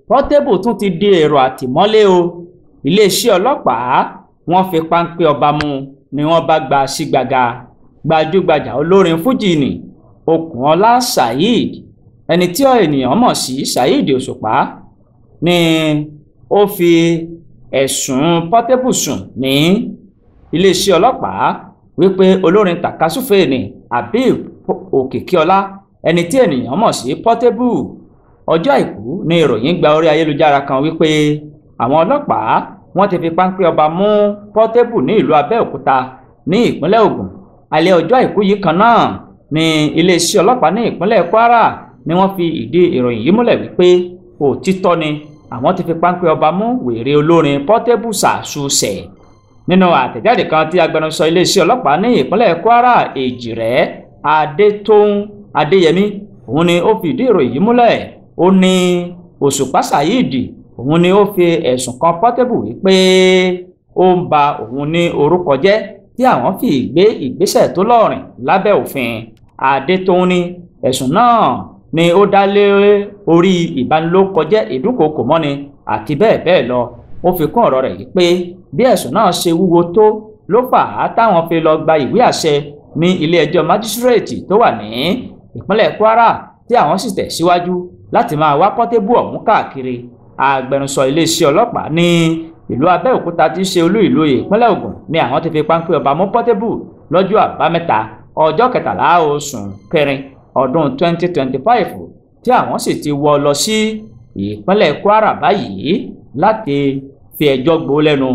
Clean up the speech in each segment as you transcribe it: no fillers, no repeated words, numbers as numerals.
Portable tún ti di èrò àtìmọ́lé o. Iléeṣẹ́ ọlọ́pàá wọ́n fi páńpẹ́ ọba mú ni wọ́n bá gba sígbàgà. Gbajúgbajà olórin fújì ní Okunola Saheed, ẹni tí ènìyàn mọ̀ sí Saheed Òṣùpá, ni ó fi ẹ̀sùn Portable sùn ní iléeṣẹ́ ọlọ́pàá wípé olórin tàkasúfèé ní Habib Òkìkíọlá, ẹni tí ènìyàn mọ̀ sí Portable. Ọjọ́ Àìkú ni ìròyìn gba orí ayélujára kan wípé àwọn ọlọ́pàá wọ́n ti fi páńpẹ́ ọba mú Portable ní ìlú Abẹ́òkúta ní ìpínlẹ̀ Ògùn. Alẹ́ ọjọ́ Àìkú yìí kan náà ní iléeṣẹ́ ọlọ́pàá ní ìpínlẹ̀ Kwara ni wọ́n fi ìdí ìròyìn yìí múlẹ̀ wípé òtítọ́ ni àwọn ti fi páńpẹ́ ọba mú wèrè olórin Portable Sàṣùṣẹ̀. Nínú àtẹ̀jáde kan tí agbẹnusọ iléeṣẹ́ ọlọ́pàá ní ìpínlẹ̀ Kwara, Èjìrẹ́ Adétóun Adéyẹmí, òun ni ó fi ìdí ìròyìn yìí múlẹ̀. Ó ní Òṣùpá Saheed òun ni ó fi ẹ̀sùn kan Portable wípé ó ń ba òun ní orúkọ jẹ́, tí àwọn fi gbé ìgbésẹ̀ tó lọ́rìn lábẹ́ òfin. Adétóun ní ẹ̀sùn náà ni ó dá lé orí ìbanilórúkọjẹ́, ìdúnkookò mọ́ni àti bẹ́ẹ̀ bẹ́ẹ̀ lọ. Ó fi kún ọ̀rọ̀ rẹ̀ yìí pé bí ẹ̀sùn náà ṣe wúwo tó ló fà á táwọn fi lọ gba ìwé àṣẹ ní ilé ẹjọ́ májísírèètì tó wà ní ìpínlẹ̀ Kwara, tí àwọn sì tẹ̀síwájú láti máa wá Portable ọ̀hún káàkiri. Agbẹnusọ iléeṣẹ́ ọlọ́pàá ní ìlú Abẹ́òkúta tí í ṣe olú ìlú ìpínlẹ̀ Ògùn ni àwọn ti fi páńpẹ́ ọba mú Portable lọ́jọ́ Àbámẹ́ta, ọjọ́ kẹtàlá oṣù kẹrin ọdún 2025, tí àwọn sì ti wọ́ lọ sí ìpínlẹ̀ Kwara báyìí láti fi ẹjọ́ gbó lẹ́nu.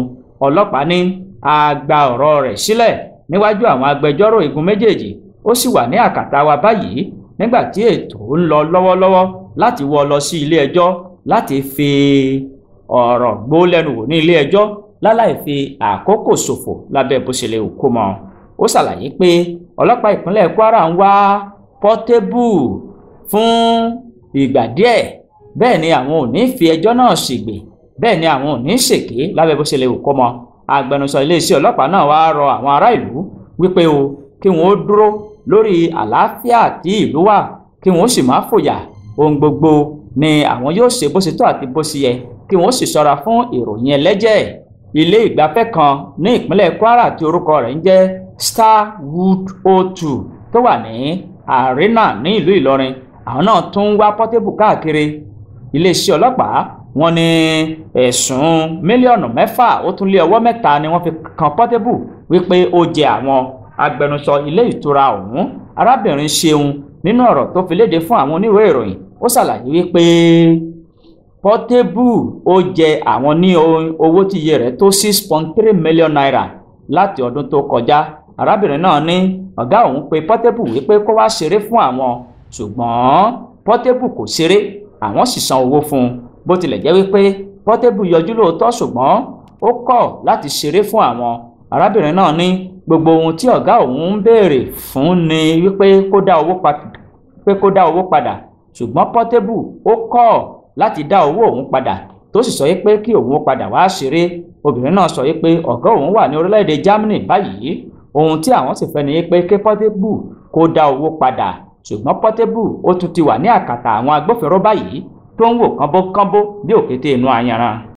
Ọlọ́pàá ní a gba ọ̀rọ̀ rẹ̀ sílẹ̀ níwájú àwọn agbẹjọ́rò igun méjèèjì, ó sì wà ní àkàtà wa báyìí nígbà tí ètò ń lọ lọ́wọ́lọ́wọ́ láti wọ́ lọ sí ilé ẹjọ́ láti fi ọ̀rọ̀ gbó lẹ́nu wò ní ilé ẹjọ́ láláì fi àkókò ṣòfò lábẹ́ bó ṣe lè kó mọ́. Ó ṣàlàyé pé ọlọ́pàá ìpínlẹ̀ Kwara ń wá Portable fún ìgbà díẹ̀, bẹ́ẹ̀ ni àwọn ò ní fi ẹjọ́ náà ṣègbè, bẹ́ẹ̀ ni àwọn ò ní ṣèké lábẹ́ bó ṣe lè kó mọ́. Agbẹnusọ iléeṣẹ́ ọlọ́pàá náà wá rọ àwọn ará ìlú wípé o kí wọ́n ó dúró lórí àlàáfíà tí ìlú wà, kí wọ́n ó sì má fòyà. Ohun gbogbo ni àwọn yóò ṣe bó ṣe tó àti bó ṣe yẹ, kí wọ́n sì ṣọ́ra fún ìròyìn ẹlẹ́jẹ̀. Ilé ìgbafẹ́ kan ní ìpínlẹ̀ Kwara tí orúkọ rẹ̀ ń jẹ́ Starwood O2 tó wà ní Arena ní ìlú Ìlọrin, àwọn náà tún ń wá Portable káàkiri. Iléeṣẹ́ ọlọ́pàá wọ́n ní ẹ̀sùn 6.6 mílíọ̀nù ni wọ́n fi kan Portable wípé ó jẹ àwọn. Agbẹnusọ ilé ìtura ọ̀hún, arábìnrin Ṣeun, nínú ọ̀rọ̀ tó fi léde fún àwọn oníwèé ìròyìn, ó ṣàlàyé wípé Portable ó jẹ àwọn ní owó tí iye rẹ̀ tó ₦6.3 million láti ọdún tó kọjá. Arábìnrin náà ní ọ̀gá òun pé Portable wípé kó wá ṣeré fún àwọn, ṣùgbọ́n Portable kò ṣeré, àwọn sì san owó fún un. Bó tilẹ̀ jẹ́ wípé Portable yọjú lóòótọ́, ṣùgbọ́n ó kọ̀ láti ṣeré fún àwọn. Arábìnrin náà ní gbogbo ohun tí ọ̀gá òun ń béèrè fún ni wípé kó dá owó padà, ṣùgbọ́n Portable ó kọ̀ láti dá owó òun padà, tó sì sọ pé kí òun ó padà wá ṣeré. Obìnrin náà sọ pé ọ̀gá òun wà ní orílẹ̀-èdè Germany báyìí, ohun tí àwọn sì fẹ́ ni pé kí Portable kó dá owó padà, ṣùgbọ́n Portable ó tún ti wà ní àkàtà àwọn agbófinró báyìí tó ń wò kánbókánbó bí òkété inú ayanran.